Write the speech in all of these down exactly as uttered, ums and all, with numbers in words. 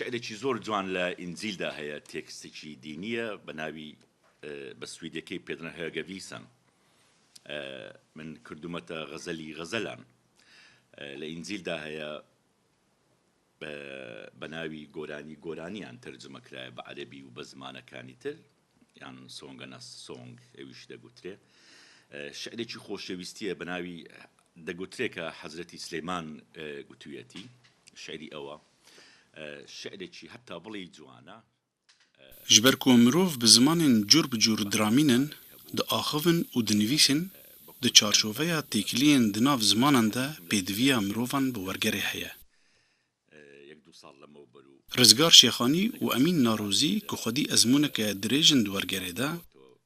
Şi'rekî zor ciwan li Încîl de heye, tekstekî dînî ye, bi navî, e, bi swêdekê pê dine Högevisen. E, min kurdûmeta xezelî xezelan. E, li Încîl de heye, e, bi navî Goranî Goraniyan tercime kiraye bi erebî û bi zimanekanî tir, yan Song and a Song, ewî jî degotire. E, şi'rekî xoşewîstî ye bi navî, degotire ke Hezretî Silêman, e, gotûyetî, şi'rî ew e. E, şi'rekî heta bilî ciwan e. Ji ber ku mirov bi zimanên cûr bi cûr diramînin, diaxivin û dinivîsin, di çarçoveya têkiliyên di nav zimanan de pêdiviya mirovan bi wergerê heye. Rizgar Şêxanî û Emîn Narozî ku xwedî ezmûneke dirêj in di wergerê de,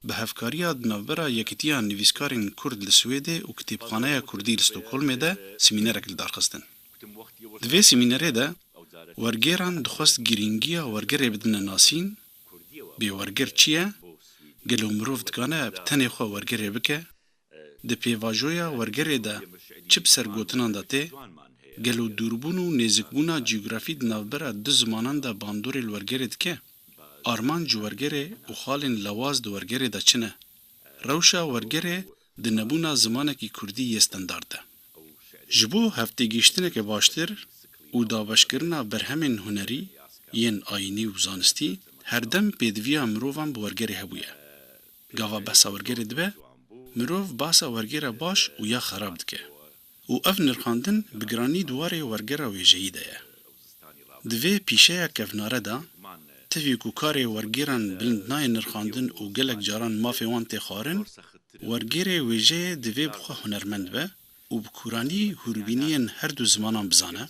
bi hevkariya di navbera Yekîtiya Nivîskarên Kurd li Swêdê û Kitêbxaneya Kurdî li Stockholmê de semînerek li dar xistin. Di vê semînerê de wergêran dixwest girîngiya wergerê bidine nasîn, bêwerger çi ye, gelo mirov dikane bi tenê xwe wergerê bike, di pêvajoya wergerê de çi bi ser gotinan de tê, gelo dûrbûn û nêzikbûna cîografî di navbera du zimanan de bandorê li wergerê dike? Armanc ji wergerê û xalên lawaz di wergerê de çi ne? Rewşa wergerê di nebûna zimanekî kurdî yê standard de. Ji bo hevtêgihiştineke baştir û dabeşkirina berhemên hunerî, yên ayînî û zanistî, herdem pêdiviya mirovan bi wergerê hebûye. Gava behsa wergerê dibe, mirov behsa wergêra baş û ya xerab dike. Û ev nirxandin bi giranî di warê wergera wêjeyî de ye. Di vê pîşeya kevnare de, tevî ku karê wergêran bilind nayê nirxandin û gelek caran mafê wan tê xwarin, wergêrê wêjeyê divê bi xwe hunermend be û bi kûranî hûrbîniyên her du zimanan bizane,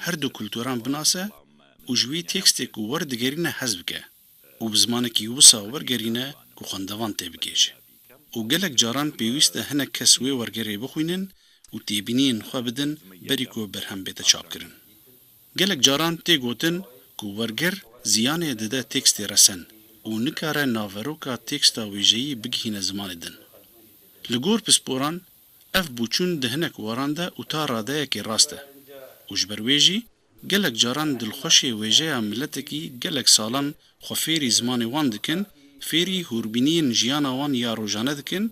her du kulturan binase û ji wî tekstê ku werdigerîne hez bike û bi zimanekî wisa wergerîne ku xwendevan tê bigihêje. Û gelek caran pêwîst e hinek kes wê wergerê bixwînin û têbîniyên xwe bidin berî ku berhem bête çapkirin. Gelek caran tê gotin ku werger ziyanê dide tekstê resen û nikare naveroka teksta wêjeyî bigihîne zimanê din. Li gor pisporan, ev boçûn di hinek waran de û ta radeyekê rast e û ji ber wê jî gelek caran dilxweşê wêjeya miletekî gelek salan xwe fêrî zimanê wan dikin, fêrî hûrbîniyên jiyana wan ya rojane dikin,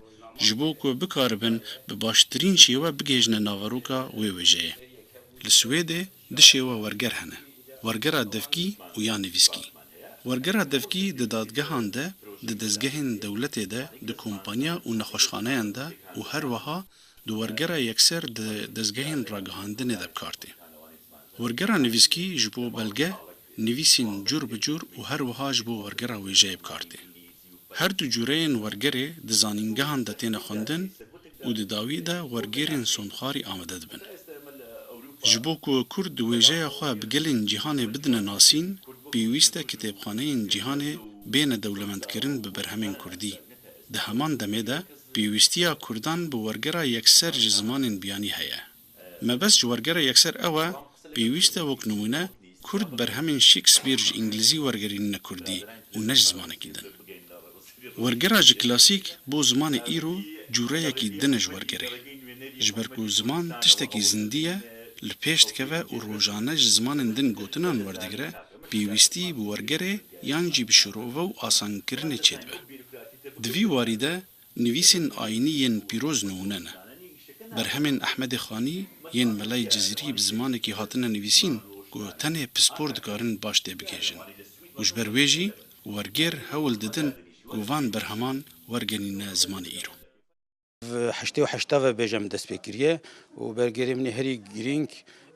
ji bo ku bikaribin bi baştirîn şêwe bigihêjine naveroka wê wêjeyê. Li Swêdê du şêwe werger hene, wergera devkî û ya nivîskî. Wergera devkî di dadgehan de, di dezgehên dewletê de, di kompanya û nexweşxaneyan de û her wiha di wergera yekser di dezgehên ragihandinê de bi kar tê. Wergera nivîskî ji bo belge, nivîsên cûr bi cûr û her wiha ji bo wergera wêjeyê bi kar tê. Her du cûreyên wergerê di zanîngehan de têne xwendin û di dawî de wergêrên sondxwarî amade dibin. Ji bo ku kurd wêjeya xwe bi gelên cîhanê bidine nasîn, pêwîst e kitêbxaneyên cîhanê bêne dewlemendkirin bi berhemên kurdî. Di heman demê de pêwîstiya kurdan bi wergera yekser ji zimanên biyanî heye. Mebest ji wergera yekser ew e, pêwîst e wek nimûne kurd berhemên Shakespeare ji îngilîzî wergerînine kurdî û ne ji zimanekî din. Wergera ji klasîk bo zimanê îro cûreyekî din e ji wergerê. Ji ber ku ziman tiştekî zindî ye, li pêş dikeve û rojane ji zimanên din gotinan werdigire, pêwîstî bi wergerê yan jî bi şirove û asankirinê çêdibe. Di vî warî de, nivîsên ayînî yên pîroz nimûne ne. Berhemên Ehmedê Xanî yên Melayê Cizîrî bi zimanekî hatine nivîsîn ku tenê pispor dikarin baş tê bigihêjin. Û ji ber wê jî wergêr hewl didin ku van berheman wergerîne zimanê îro. Heştê û heşta ve bêje min dest pê kiriye û bergêrê min ê herî girîng,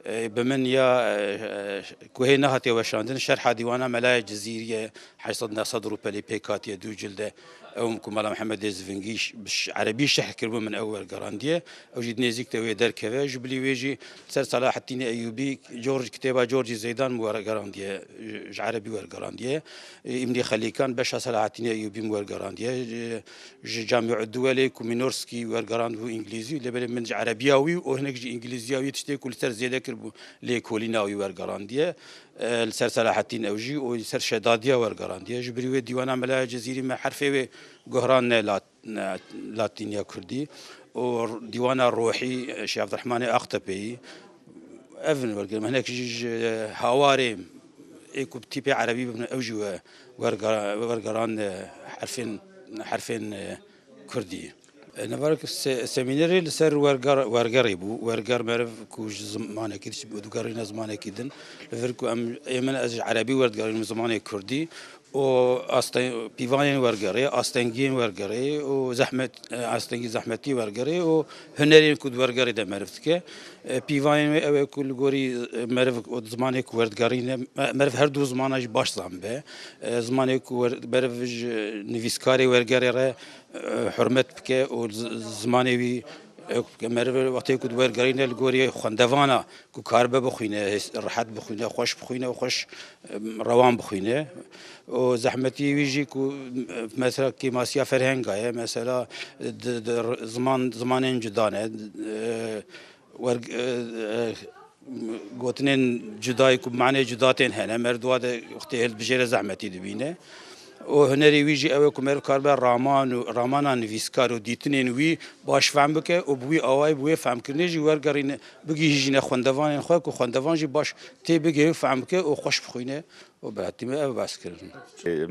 e, bi min ya, e, e, ku hê nehatiye weşandin, şerha dîwana Melaya Cizîrî ye, heşt sed neh sed rûpelî pêk hatiye, du cilde. Ew ku Mela Mihemedê Zivingî ş-, bi ş-, erebî şerh kiribû, min ew wergerandiye. Ew jî di nêzîk de wê derkeve. Ji bilî wê jî li ser Selahettînê Eyûbî, George, kitêba Georgî Zeydan min wergerandiye, ji, ji erebî wergerandiye. Îmdî Xelîkan beşa Selahettînê Eyûbî min wergerandiye. Ji, ji Camî Duwelê ku Mînorskî wergerandibû îngilîzî, lê belê min ji erebiya wî û hinek ji îngilîziya wî tiştê ku li ser zêde kiribû lêkolîna wî wergerandiye. E, li ser Selahettîn ew jî û li ser Şedadiya wergerandiye. Ji birî wê dîwana Melaya Cizîrî me herfê wê guhran ne lat-, ne latîniya kurdî û r-, dîwana Ruhî, e, Şêx Evdirehmanê Aqtepeyî. Ev in wergirim. Hinek jî ji hawarê ê ku bi tîpê erebî bibin, ew jî we-, wergera-, wergeran, e, herfên, herfên, e, kurdî. E, nevarek se-, semînerê li ser werger-, wergerê bû. Werger meriv ku ji zimanekî diçe û digerîne zimanekî din. Li vir ku em, ê min ez ji erebî werdigerînim zimanê kurdî û aste-, pîvanên wergerê, astengiyên wergerê û zehmet, e, astengî zehmetî wergerê û hunerên ku di wergerê de meriv dike. E, pîvanên wê ew e ku li gorî, e, meriv û zimanê ku werdigerîne, me-, meriv her du zimana jî baş zanbe. E, zimanê ku wer-, meriv ji nivîskarê wergerê re, e, hurmet bike û z-, zimanê wî, e, meriv wextê ku di wergerîne li gorî xwendevana ku karibe bixwîne, hês-, rehet bixwîne, xweş bixwîne û xweş, e, rewan bixwîne. Û zehmetî wî jî ku, e, mesela kêmasiya ferhenga ye, mesela di, di r-, ziman, zimanên cuda ne, e, werg-, e, e, gotinên cudayî ku manê cuda tên hene, meriv di wa de wextê hilbijêre zehmetî dibîne. Û hunerê wî jî ew e ku meriv karibe raman û ramana nivîskar û dîtinên wî baş fehm bike û bi wî awayî, bi wê fehmkirinê jî wergerîne, bigihîjîne xwendevanên xwe ku xwendevan jî baş tê bigihê û fehm bike û xweş bixwîne û bi hetî me ev behs kirin.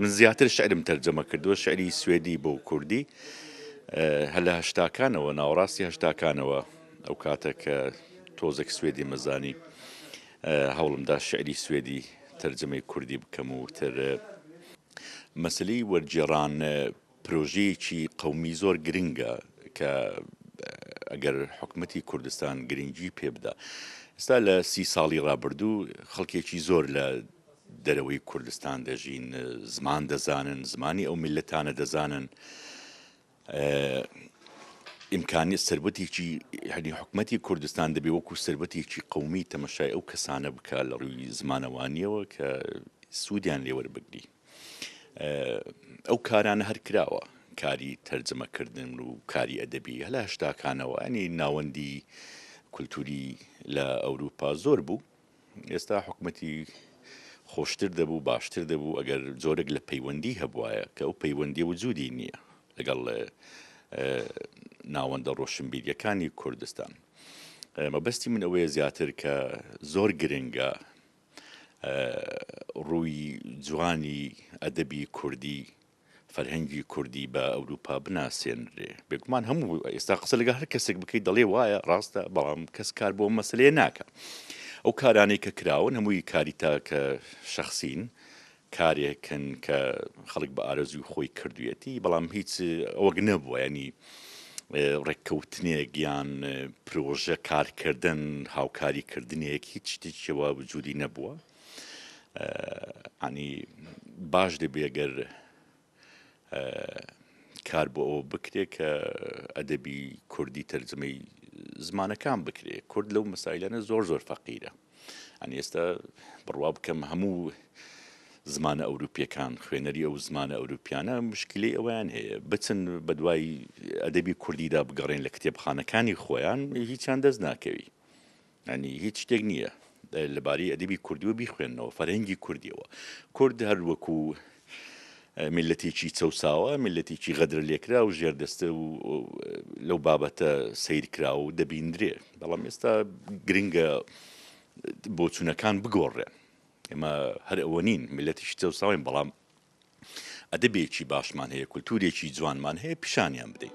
Min ziyatir şi'rim terceme kirdiwe, şi'rî swêdî bo kurdî. E, hele heştakanê we, nawerastî heştakanê we, ew kate ke tozek swêdî me zanî, e, hewlim da şi'rî swêdî tercemeyê kurdî bikim û tir, e, meseleyî wergêran, e, projeyekî qewmî zor giring e ke, e, eger hikûmetî Kurdistan giringî pê bida. Êsta li sî salî rabirdû xelkekî zor li dereweyî Kurdistan dejîn, e, ziman dezanin, zimanî ew miletane dezanin. E, îmkanî serwetîkî, yanî hikûmetî Kurdistan dibê wekû serwetîkî qewmî temeşayê ew kesane bike li rûyî zimanewaniyewe ke sûdiyan lê werbigirî. E, ew karane her kirawe, karî tercime kirdin û karî edebî hele heştakanê we, yanî navendî kulturî li Ewropa zor bû. Êsta hikûmetî xweştir debû, baştir debû, eger corek li peywendî hebûwaye, ke ew peywendî wicûdî niye legel, e, navenda roşinbîriyekanî Kurdistan. E, mebestî min ew ê ziyatir ke zor giring e, e, rûyî ciwanî edebî kurdî, ferhengî kurdî bi Ewropa binasênrê. Bêguman hemû, êsta qise li gel her kesek bikey, delê waye, rast e, belam kes kar bo meseleyê nake. Ew karanê ke kirawin, hemûyî karî te ke şexsîn, karê kin ke xelk bi arezûyî xwe yî kirdûyetî, belam hîç, e, ewek nebûwe, yanî, e, rêkkewtinêk yan, e, proje karkirdin, hawkarîkirdinêk hîç tiştê wa wicûdî nebûwe. E, yanî baş dibê eger, e, kar bo ew bikirê ke edebî kurdî tercimeyî zimanekan bikirê. Kurd lew mesaîlane zor zor feqîr e. Yanî êsta birwa bikim hemû zimane ewropiyekan, xwênerî ew zimane ewropiyane muşkilê eweyan heye. Biçin bedwayî edebî kurdî de bigerên li kitêbxanekanî xweyan, hîçan dest nakevî. Yanî hîç tiştek niye. E, li barî edebî kurdî we bîxwênnewe, ferhengî kurdî we. Kurd her wekû, e, miletîkî çewsawe, miletîkî xedr lêkira û jêrdeste û, û, e, lew babete seyr kira û debîndirê. Belam êsta giring e, e, boçûnekan bigore. Ema her ewe nîn, miletîkî çewsawe, belam edebêkî başman heye, kultûrêkî ciwanman heye, pîşaniyan bidin.